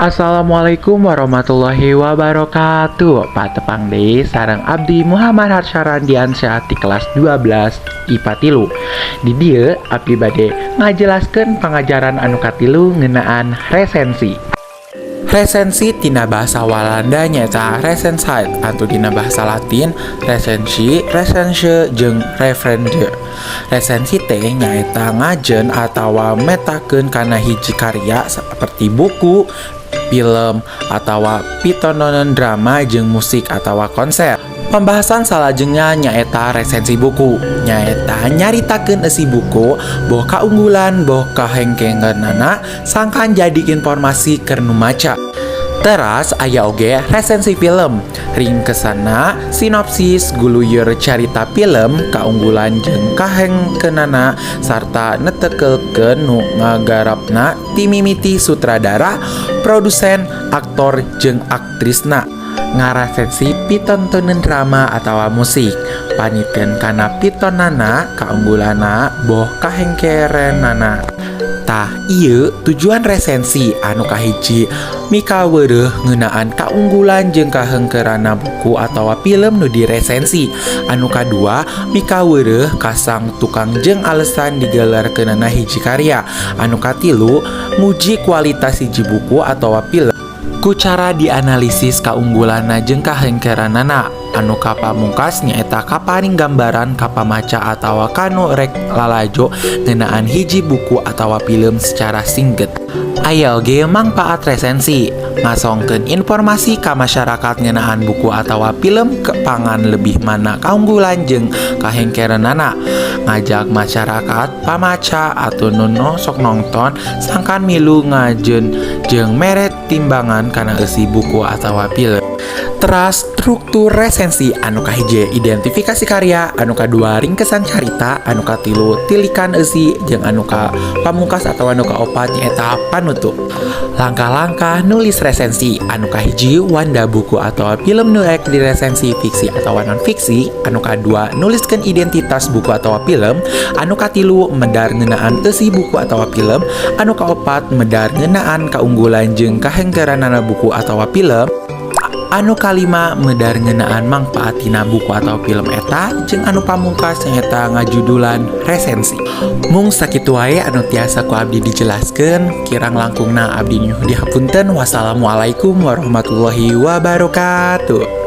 Assalamualaikum warahmatullahi wabarakatuh. Patepang deui sareng abdi, Muhammad Harsha Randiansyah, ti kelas 12 IPA 3. Di dieu abdi bade ngajelaskeun pangajaran anu katilu ngeunaan resensi. Resensi tina bahasa Walanda nyaeta recensie atau dina bahasa Latin recensi, recense, jeung referende. Resensi teh nyaeta ngajen atawa metakeun kana hiji karya seperti buku, film, atawa pitontonan drama jeung musik atawa konser. Pembahasan salajengna nyaeta resensi buku, nyaeta nyaritakeun eusi buku, boh kaunggulan boh kahengkeunana, sangkan jadi informasi keur nu maca. Teras aya oge resensi film, ringkesanna sinopsis, guluyur carita film, kaunggulan jeung kahengkeunana, sarta netekelkeun nu ngagarapna ti mimiti sutradara, produsen, aktor jeung aktrisna. Ngaresensi pitontoneun drama atawa musik, paniteun kana pitonana, kaunggulanna boh kahengkerenana. Tah, ieu tujuan resensi. Anu kahiji, mikaweureuh ngeunaan kaunggulan jeung kahengkeranna buku atawa film nu diresensi. Anu kadua, mikaweureuh ka sang tukang jeung alesan digelarkeunana hiji karya. Anu katilu, nguji kualitas hiji buku atawa film ku cara dianalisis kaunggulanna jeung kahengkeranana. Anu kapamungkas nyaeta kaparing gambaran ka pamaca atawa kanu rek lalajo ngeunaan hiji buku atawa film secara singget. Aya oge mangpaat resensi, ngasongkeun informasi ka masyarakat ngeunaan buku atawa film kepangan lebih mana kaunggulan jeung kahengkerenana, ngajak masyarakat, pamaca atau nu sok nongton sangkan milu ngajen jeung mere timbangan kana eusi buku atawa film. Teras struktur resensi: anu kahiji, identifikasi karya, anu kadua, ringkesan carita, anu katilu, tilikan eusi, jeung anu ka pamungkas atau anu kaopat nyaeta panutup. Langkah-langkah nulis resensi: anu kahiji, wanda buku atau film nu rek diresensi, fiksi atau non fiksi. Anu kadua, nuliskeun identitas buku atau film. Anu katilu, medar ngeunaan eusi buku atau film. Anu kaopat, medar ngeunaan kaunggulan jeung kahengkeranana buku atau film. Anu kalima, medar ngeunaan mangpaatina buku atau film eta, jeung anu pamungkas nyaeta ngajudulan resensi. Mung sakitu wae anu tiasa ku abdi dijelaskeun, kirang langkungna abdi nyuhun dihapunten. Wassalamualaikum warahmatullahi wabarakatuh.